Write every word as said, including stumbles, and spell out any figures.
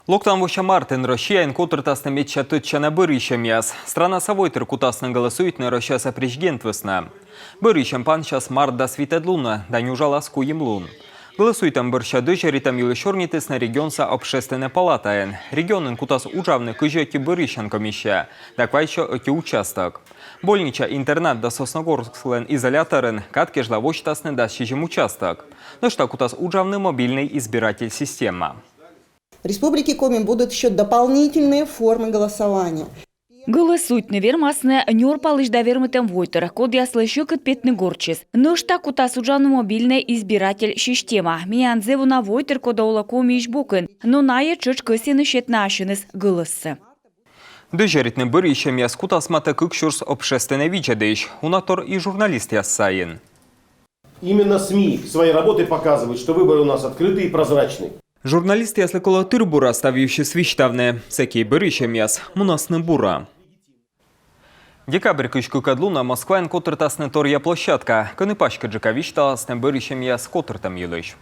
Локтан вося мартын Россияын котыртасны медся тӧдчана бӧрйысьӧмъяс. Странаса войтыр кутасны гӧлӧсуйтны Россияса президент вӧсна. Бӧрйысьӧм пансяс март дас витӧд лунӧ да нюжалас куим лун. Гӧлӧсуйтӧм бӧрся дӧзьӧритӧм йылысь сёрнитісны регионса общественнӧй палатаын. Регионын кутас уджавны кызь ӧти бӧрйысян комиссия да квайтсё ӧти участок. Больнича, интернат да Сосногорсклӧн изоляторын кад кежлӧ восьтасны дас сизим участок. Нӧшта кутас уджавны мобильнӧй избиратель система. Республики Коми будут еще дополнительные формы голосования. Гӧлӧсуйтны вермасны нёрпалысь да вермытӧм войтыр, кодъяслы сьӧкыд петны гортсьыс. Нӧшта кутас уджавны мобильнӧй избиратель система. Миян зэв уна войтыр, коді олӧ Комиысь бокын, но найӧ тшӧтш кӧсйӧны сетны асьныс гӧлӧссӧ. Дӧзьӧритны бӧрйысьӧмъяс кутас матӧ кык сюрс общественнӧй видзӧдысь, уна тор и журналистъяс сайын. Именно СМИ своей работой показывают, что выборы у нас открыты и прозрачны. Журналистъяслы колӧ тыр бура став йывсьыс висьтавны, сэки бӧрйысьӧмъяс мунасны бура. Декабрь кызь кыкӧд лунӧ Москваын котыртасны торъя площадка, кӧні паськыдджыка висьталасны бӧрйысьӧмъяс котыртӧм йылысь.